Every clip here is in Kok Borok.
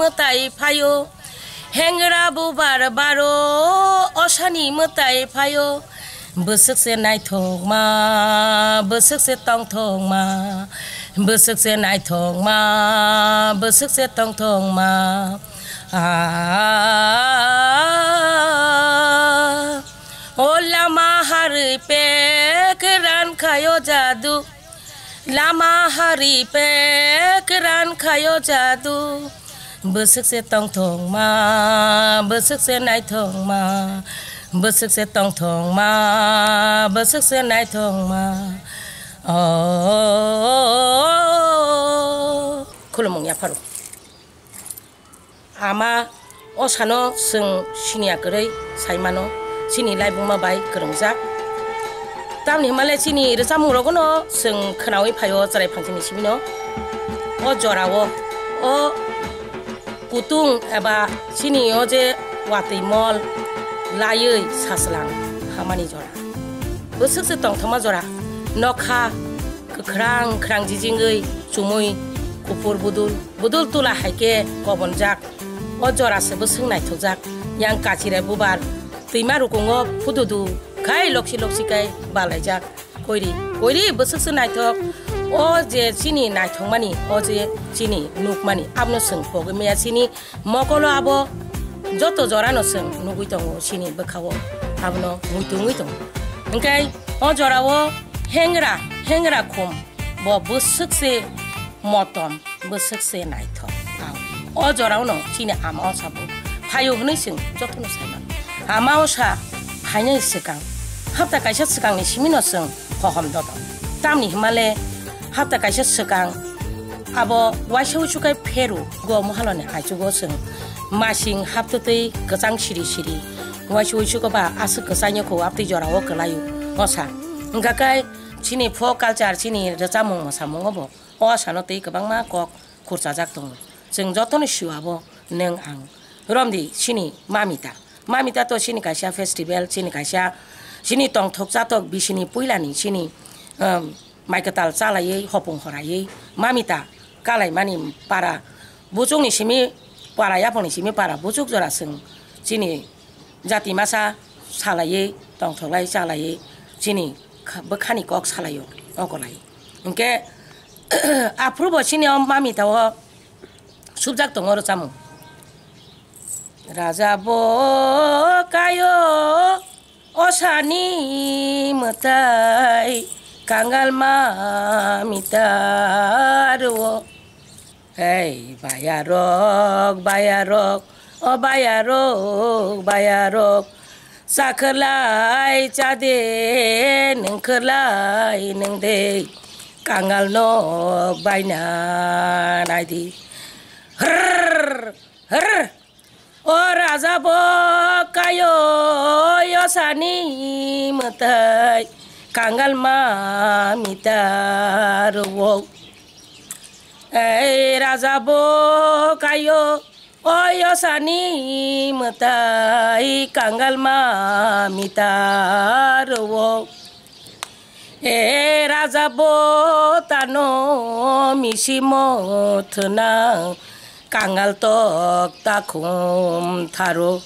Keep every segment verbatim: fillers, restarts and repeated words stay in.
mwtai phaio, hengra bubar baro, osani mwtai phaio. Bwswk se naithokma, bwswk se tongthokma, bwswk se naithokma, bwswk se tongthokma. Ah, o lama harwi pek ran khayo jadu. Lama hari pek ran khayo jadu. Bwswk se tongthokma, bwswk se naithokma, bwswk se tongthokma, bwswk se naithokma. Oh, khulumung yapharo. Ama o sano chwng siniya kwrwi sai mano, chini laibuma bai kwrwngjak. Tamni hwnmale chini rwchapmung rogono chwng khwnawi phaio chwrai phangsini simino. O jorao, o kutung eba chini o je watwi mol laiwi sachwlang hamani jora. Bwswk se tongthokma jora, nokha kwkhrang khrang jijingwi chumui kuphur budul, budul tula hai khe kobonjak. O jora se bwswk naithokjak. Yang kachirai bubar twima rukungo phududu khai loksi loksi kai balaijak. Koiri, koiri bwswk se naithok. O je chini naithokmani, o je chini nukmani, abono chwng pogwi maya chini mokolo abo joto jorano chwng nugwi tongo chini bwkhao. Abono muitu wngwi tongo. Hwnkhe o jorao hengra, hengra khum bo bwswk se motom, bwswk se naithok. Ang o jorao no chini ama osa bo phaio hwnwi chwng jotono sai mano. Ama osa phainai swkang, hapta kaisa swkangni simi no chwng hohom dodo. Tamni hwnmale hapta kaisa swkang abo waisa uisu kai pheru go muhaloni aichugo chwng masing haptwtwi kwchang siri siri waisa uisu go ba aswk kwchangya kho aptwi jorao kwlaio osa. Hwnkha kai chini folk culture, chini rwchapmung mwsamungo bo o sano tei kwbangma kok khurchajak tongo. Chwng jotono sio abo nwng ang. Romdi chini mamita. Mamita to chini kaisa festival, chini kaisa chini tongthok chatok bisini puilani chini, um, mai kwtal chalaiwi hopung horaiwi mamita kalaimani para buchukni simi para yaphangni simi para buchuk jora chwng chini jati masa salaiwi tongthoklai chalaiwi chini kha-, bwkhani kok salaio okolai. Hwnkhe aphuru bo chini o mamita o subjak tongo rwchapmung. Raja bo kayo osani mwtai kangal mamita rwo. Hei bayarok, bayarok, o bayarok, bayarok. Chakhwlai chade, nwngkhwlai nwngde, kangal nok baina naidi. Hrrrr, hrrrr. O raja bo kayo, yosani mwtai kangal mamita rwo. Ei raja bo kayo, o yosani mwtai kangal mamita rwo. E raja bo tano misi mothwna kangal tok takhum tharo.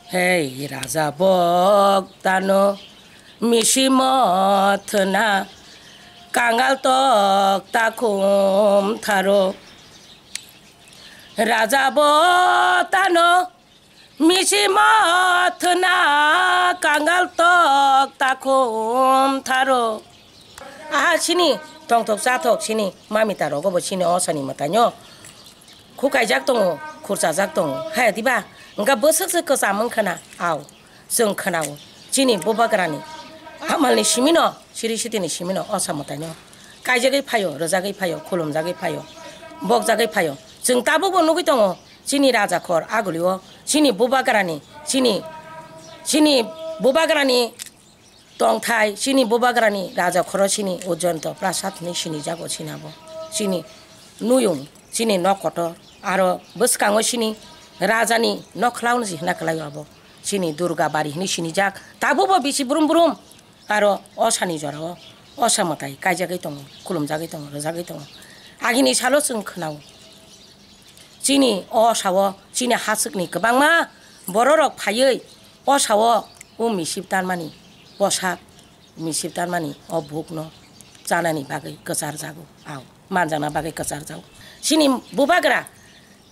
Hei raja bok tano misi mothwna kangal tok takhum tharo. Raja bo tano misi mothwna kangal tok takhum tharo. Aha chini tongthok chathok chini mamita rogo bo chini osani mwtaino khukaijak tongo, khurchajak tongo. Hai diba? Wngkha bwswk se kwcham wngkhana? Au, chwng khwnao. Chini bubagrani amalni simino, siri sitini simino osa mwtaino kaijagwi phaio, rwjagwi phaio, khulumjagwi phaio, bokjagwi phaio. Chwng tabukbo nugwi tongo chini raja khor agulio, chini bubagrani, chini, chini bubagrani tongthai, chini bubagrani raja khoro chini Ujjayanto Prasad hinwi sinijago chini abo. Chini nuyung, chini nok kotor, aro bwskango chini rajani nok khwlaono se hwnna kwlaio abo. Chini Durga bari hinwi sinijak. Tabukbo bisi brum brum aro osani jorao osa mwtai kaijagwi tongo, khulumjagwi tongo, rwjagwi tongo. Agini salo chwng khwnao. Chini o sao chini haswkni kwbangma bororok phaiwi o sao o misip tanmani, posak misip tanmani o bukno chanani bagwi kwcharjago, au manjakna bagwi kwcharjago. Chini bubagra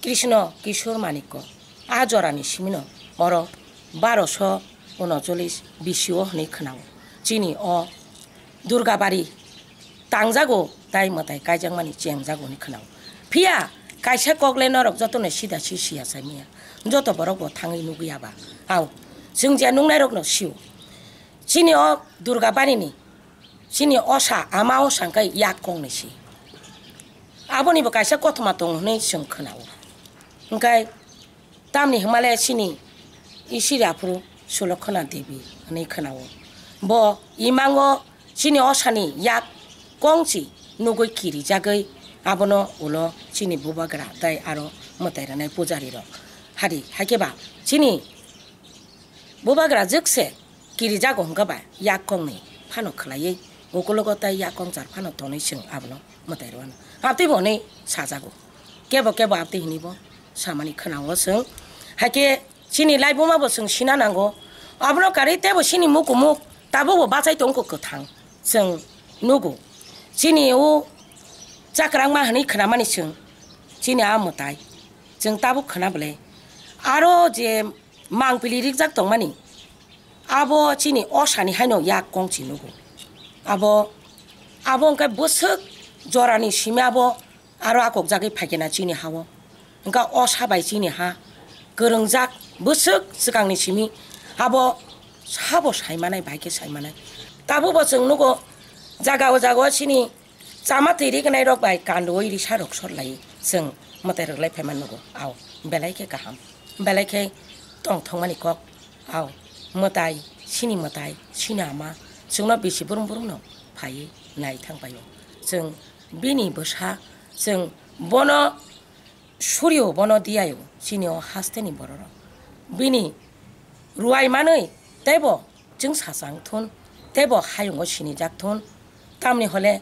Krishna Kishore Manikko a jorani simino oro baroso unocholis B C O hwnwi khwnao. Chini o Durgabari tangjago tai mwtai kaijakmani chengjago hwnwi khwnao. Phiya kaisa kok le norok jotono sida si siya sai manya. Joto borok bo thangwi nugwi ya ba. Au, chwng je nungnairokno sio. Chini o Durgabarini, chini osa, ama osa hwnkhe yak kongni si. Aboni bo kaisa kothoma tongo hwnwi chwng khwnao. Hwnkhe tamni hwnmale chini isiri aphuru Sulokhana Devi hwnwi khwnao. Bo imango chini osani yak kongchi nugwi kirijagwi abono ulo chini bubagra tai aro mwtai rwnai pujarirok. Hadi, haikhe ba chini bubagra jwkse kirijago hwnkhe ba yak kongni phano khwlaiwi ukulogo tai yak kongchar phano tonwi chwng abono mwtai rwano. Abtwi bo hwnwi sajago. Kebo kebo abtwi hwnwi bo samani khwnao chwng. Haikhe chini laibuma bo chwng sina nango. Abono karwi teibo chini mukumuk tabukbo bachai tongkho kwthang chwng nugo. Chini o chakrangma hwnwi khwnamani chwng chini a mwtai chwng tabuk khwna bwle. Aro je mangpili rikjak tongmani, abo chini osani haino yak kongchi nugo. Abo, abo hwnkhe bwswk jorani simi abo aro akokjagwi phaikhe na chini hao. Hwnkha osa bai chini ha kwrwngjak bwswk swkangni simi abo sabo saimanai, bai khe saimanai. Tabukbo chwng nugo jaga o jaga o chini chama twi rignai rok bai kanduwi risa rok sor lai chwng mwtai rok lai phaima nugo. Au, belai khe kaham, belai khe tongthokmani kok. Au, mwtai, chini mwtai, chini ama chwngno bisi brum brum no phaiwi nai thang paio. Chwng bini bwsa, chwng bono surio, bono diyaio, chini o hasteni bororok. Bini ruai manwi teibo chwng sachang thun, teibo hayungo sinijak thun. Tamni hole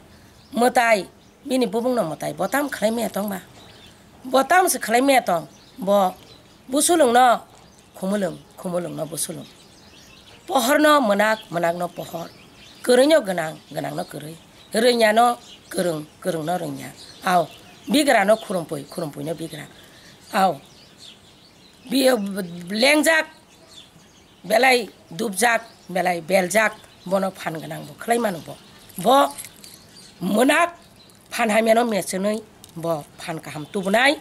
mwtai, bini bubungno mwtai bo tam khlai maya tongba? Bo tam se khlai maya tong? Bo busulungno khumulung, khumulungno busulung. Pohorno mwnak, mwnakno pohor. Kwrwino gwnang, gwnangno kwrwi. Rwnyano kwrwng, kwrwngno rwnya. Au, bigrano khurumpui, khurumpuino bigra. Au, bi-, lengjak, belai dubjak, belai beljak, bono phan gwnang bo khlai mano bo. Bo mwnak phan hamyano mechenwi bo phan kaham tubunai.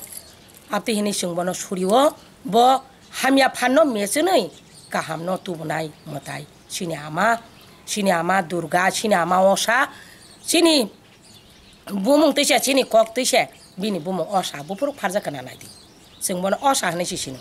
Abtwi hwnwi chwng bono surio, bo hamya phanno mechenwi kahamno tubunai mwtai. Chini ama, chini ama Durga, chini ama Osa, chini bumung tisa, chini kok tisa, bini bumung Osa, buphuru pharjak kana naidi. Chwng bono Osa hwnwi si sino.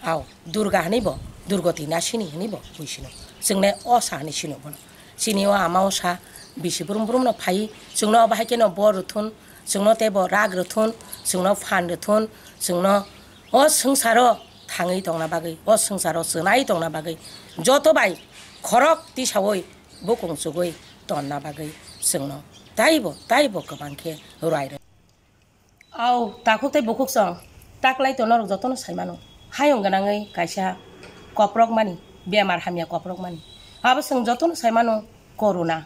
Au, Durga hwnwi bo, Durgoti nasini hwnwi bo hui sino. Chwng le Osa hwnwi sino bono. Chini o ama Osa bisi brum brum no phai, chwngno bahai khe no bor rwthun, chwngno tei bo rak rwthun, chwngno phan rwthun, chwngno o swngcharo thangwi tongna bagwi, o swngcharo chwnai tongna bagwi, joto bai khorok tisaui bukung chugui tonna bagwi chwngno taibo, taibo kwbang khe ruai rw. Au, takhuk tei bukhuk song, taklai to norok jotono sai mano. Hayung gwnangwi kaisa koprokmani, bemar hamya koprokmani. Abo chwng jotono sai mano corona,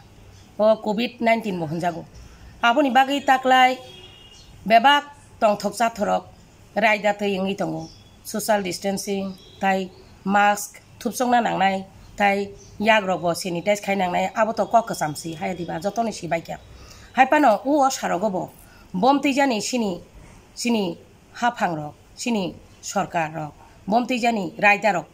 o covid nineteen bo hwnjago. Aboni bagwi taklai bebak tongthok chathorok raida twi wngwi tongo. Social distancing tai mask thupsokna nangnai, tai yagrok bo sanitize khai nangnai, abo to kok kwcham si hai diba jotoni si baikha. Hai phano o sarogo bo bom twijani sini, sini haphangrok, sini sorkarrok, bom twijani raidarok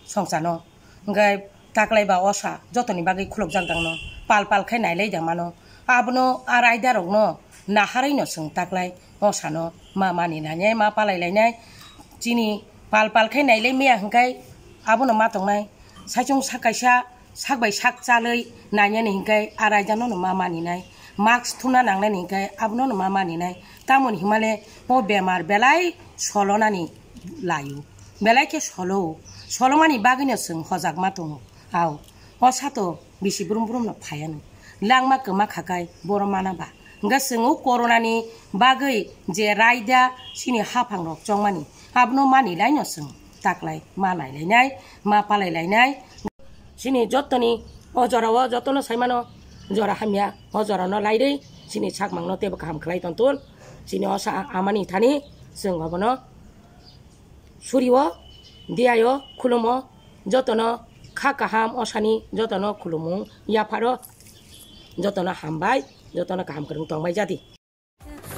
songchano. Hwnkhe taklai ba Osa jotoni bagwi khulukjak dangno, pal pal khe nailai da mano. Abono a raidarokno naharwi no chwng taklai Osano ma mani nainai, ma palai lainai. Chini pal pal khe nailai maya hwnkhe abono ma tongnai. Saichung sak kaisa sak bai sak chalwi nainani hwnkhe a raidano no ma maninai, mask thumna nangnani hwnkhe abono no ma maninai. Tamoni himale o bemar belai solonani laio, belai khe solo-o. Solomani bagwino chwng hojak ma tongo. Au, o sato bisi brum brum no phaiano. Langma kwma khakai boro mana ba. Hwnkhe chwng o corona ni bagwi je raida chini haphang rok chongmani, abono mani laino chwng taklai ma nai lainai, ma palai lainai. Chini jottoni o jora o jotono saimano jora hamya, o jora no lairwi chini sakmang no teibo kaham khlai tongthun. Chini osa amani thani chwng obono surio, diayo, khulumo, jotono kha kaham osani jotono khulumung yapharo, jotono hambai, jotono kaham kwrwng tongbai jadi.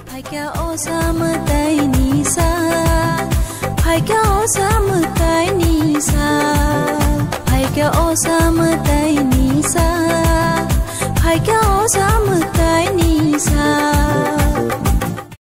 Phaikha osa mwtaini sal, phaikha osa mwtaini sal, phaikha osa mwtaini sal, phaikha